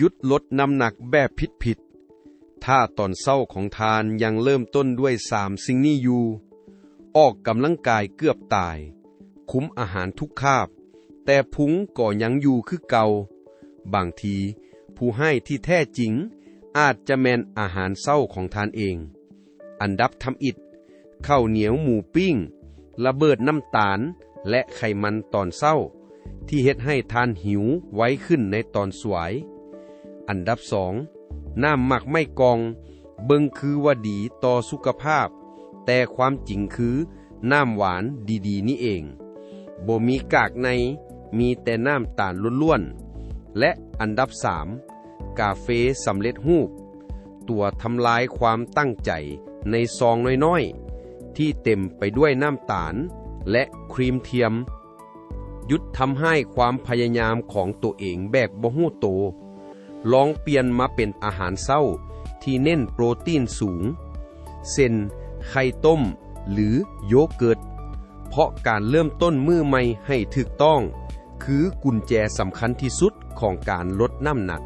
ຢຸດລົດນ້ຳໜັກແບບຜິດໆ. ຖ້າຕອນເຊົ້າຂອງທ່ານຍັງເລີ່ມຕົ້ນດ້ວຍສາມສິ່ງນີ້ຢູ່, ອອກກຳລັງກາຍເກືອບຕາຍ, ຄຸມອາຫານທຸກຄາບ, ແຕ່ພຸງກໍຍັງຢູ່ຄືເກົ່າ, ບາງທີຜູ້ຮ້າຍທີ່ແທ້ຈິງອາດຈະແມ່ນອາຫານເຊົ້າຂອງທ່ານເອງ. ອັນດັບທຳອິດ, ເຂົ້າໜຽວໝູປີ້ງ, ລະເບີດນ້ຳຕານ ແລະ ໄຂມັນຕອນເຊົ້າ ທີ່ເຮັດໃຫ້ທ່ານຫິວໄວຂຶ້ນໃນຕອນສວາຍ. ອັນດັບສອງ, ນ້ຳໝາກໄມ້ກ່ອງ, ເບິ່ງຄືວ່າດີຕໍ່ສຸຂະພາບ, ແຕ່ຄວາມຈິງຄືນ້ຳຫວານດີໆນີ້ເອງ. ບໍ່ມີກາກໃນ, ມີແຕ່ນ້ຳຕານລ້ວນໆ. ແລະ ອັນດັບສາມ, ກາເຟສຳເລັດຮູບ, ຕົວທຳລາຍຄວາມຕັ້ງໃຈໃນຊອງນ້ອຍໆ ທີ່ເຕັມໄປດ້ວຍນ້ຳຕານ ແລະ ຄຣີມທຽມ. ຢຸດທຳຮ້າຍຄວາມພະຍາຍາມຂອງໂຕເອງແບບບໍ່ຮູ້ໂຕ. ລອງປ່ຽນມາເປັນອາຫານເຊົ້າທີ່ເນັ້ນໂປຣຕີນສູງ, ເຊັ່ນ ໄຂ່ຕົ້ມ ຫຼື ໂຢເກີດ, ເພາະການເລີ່ມຕົ້ນມື້ໃໝ່ໃຫ້ຖືກຕ້ອງ ຄືກຸນແຈສຳຄັນທີ່ສຸດຂອງການລົດນ້ຳໜັກ.